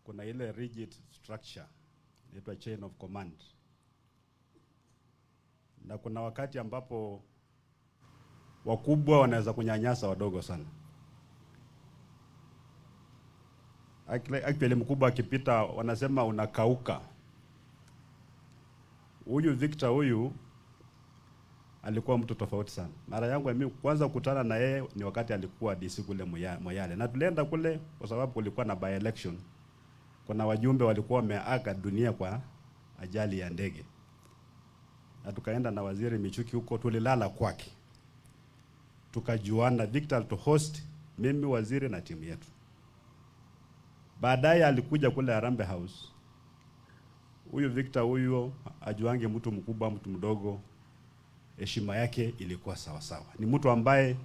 Kuna ile rigid structure inaitwa chain of command, na kuna wakati ambapo wakubwa wanaweza kunyanyasa wadogo sana. Actually mkubwa akipita wanasema unakauka. Huyu Victor huyu alikuwa mtu tofauti sana. Mara yangu mimi kwanza kukutana na yeye ni wakati alikuwa DC kule Moyale. Na tulienda kule kwa sababu kulikuwa na by election. Kuna wajumbe walikuwa wameaga dunia kwa ajali ya ndege. Na tukaenda na Waziri Michuki huko, tulilala kwake. Tukajuana, Victor to host mimi, waziri na timu yetu. Baadaye alikuja kule Harambee House. Huyu Victor huyu ajuange mtu mkubwa mtu mdogo, heshima yake ilikuwa sawa sawa. Ni mtu ambaye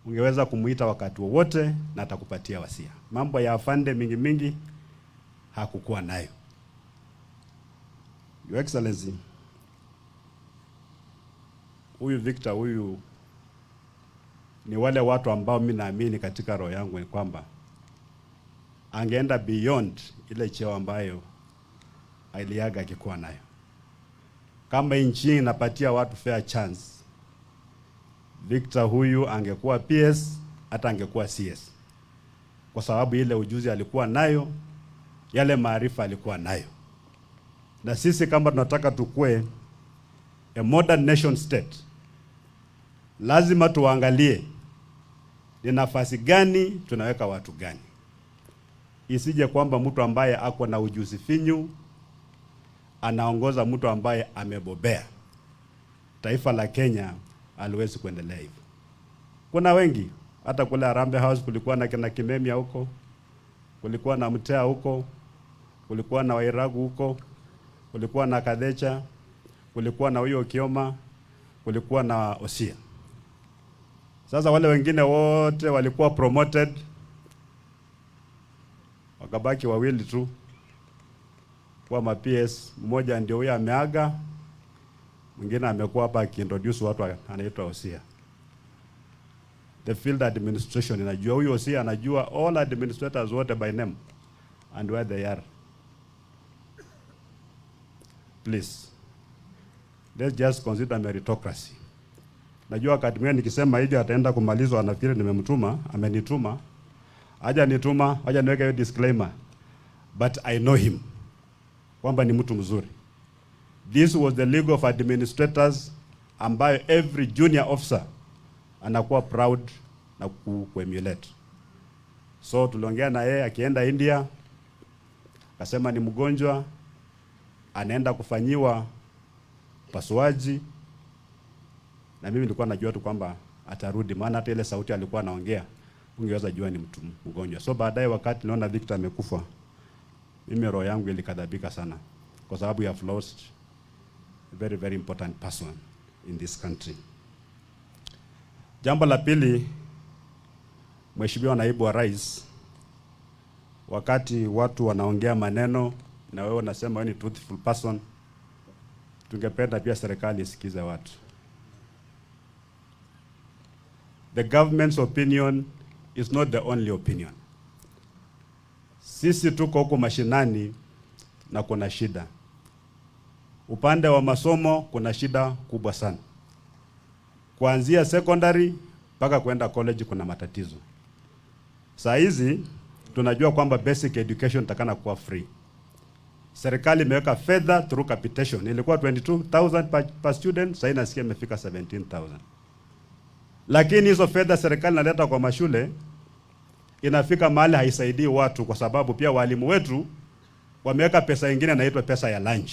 ungeweza kumuita wakati wowote na atakupatia wasia. Mambo ya afande mingi mingi hakukuwa nayo. Your Excellency, huyu Victor huyu ni wale watu ambao mimi naamini katika roho yangu ni kwamba angeenda beyond ile cheo ambayo aliaga akikuwa nayo. Kama nchi inapatia watu fair chance, Victor huyu angekuwa PS, hata angekuwa CS, kwa sababu ile ujuzi alikuwa nayo, yale maarifa alikuwa nayo. Na sisi kama tunataka tukue a modern nation state, lazima tuangalie ni nafasi gani tunaweka watu gani, isije kwamba mtu ambaye ako na ujuzi finyu anaongoza mtu ambaye amebobea. Taifa la Kenya haliwezi kuendelea hivyo. Kuna wengi, hata kule Harambee House kulikuwa na kina Kimemia huko, kulikuwa na Mtea huko, kulikuwa na Wairagu huko, kulikuwa na Kadecha, kulikuwa na huyo Kioma, kulikuwa na Osia. Sasa wale wengine wote walikuwa promoted, wakabaki wawili tu kwa ma PS. Mmoja ndio huyo ameaga, mwingine amekuwa hapa akiintroduce watu, anaitwa Osia. The field administration inajua huyo Osia, anajua all administrators wote by name and where they are. Please, let's just consider meritocracy. Najua wakati mwingine nikisema hivi ataenda kumalizwa, anafikiri nimemtuma, amenituma. Haja nituma, haja niweke hiyo disclaimer. But I know him kwamba ni mtu mzuri. This was the League of Administrators ambayo every junior officer anakuwa proud na kuemulate. So tuliongea na yeye akienda India, akasema ni mgonjwa, anaenda kufanyiwa upasuaji, na mimi nilikuwa najua tu kwamba atarudi, maana hata ile sauti alikuwa anaongea ungeweza jua ni mtu mgonjwa. So baadaye wakati niliona Victor amekufa, mimi roho yangu ilikadhabika sana, kwa sababu we have lost a very very important person in this country. Jambo la pili, Mheshimiwa Naibu wa Rais, wakati watu wanaongea maneno na wewe unasema wewe ni truthful person, tungependa pia serikali isikize watu. The government's opinion is not the only opinion. Sisi tuko huko mashinani na kuna shida. Upande wa masomo kuna shida kubwa sana. Kuanzia secondary mpaka kwenda college kuna matatizo. Saa hizi tunajua kwamba basic education itakana kuwa free. Serikali imeweka fedha through capitation. Ilikuwa 22,000 per student, sasa nasikia imefika 17,000. Lakini hizo fedha serikali inaleta kwa mashule inafika mahali haisaidii watu, kwa sababu pia walimu wetu wameweka pesa nyingine inaitwa pesa ya lunch.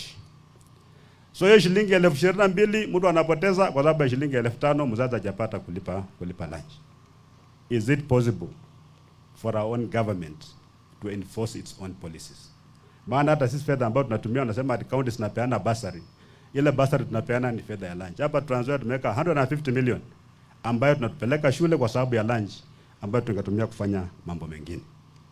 So hiyo shilingi 22,000 mtu anapoteza kwa sababu ya shilingi 5,000 mzazi hajapata kulipa lunch. Is it possible for our own government to enforce its own policies? Maana hata sisi fedha ambayo tunatumia wanasema ati county zinapeana bursary. Ile bursary tunapeana ni fedha ya lunch. Hapa Trans Nzoia tumeweka 150 million ambayo tunatupeleka shule kwa sababu ya lunch ambayo tungetumia kufanya mambo mengine.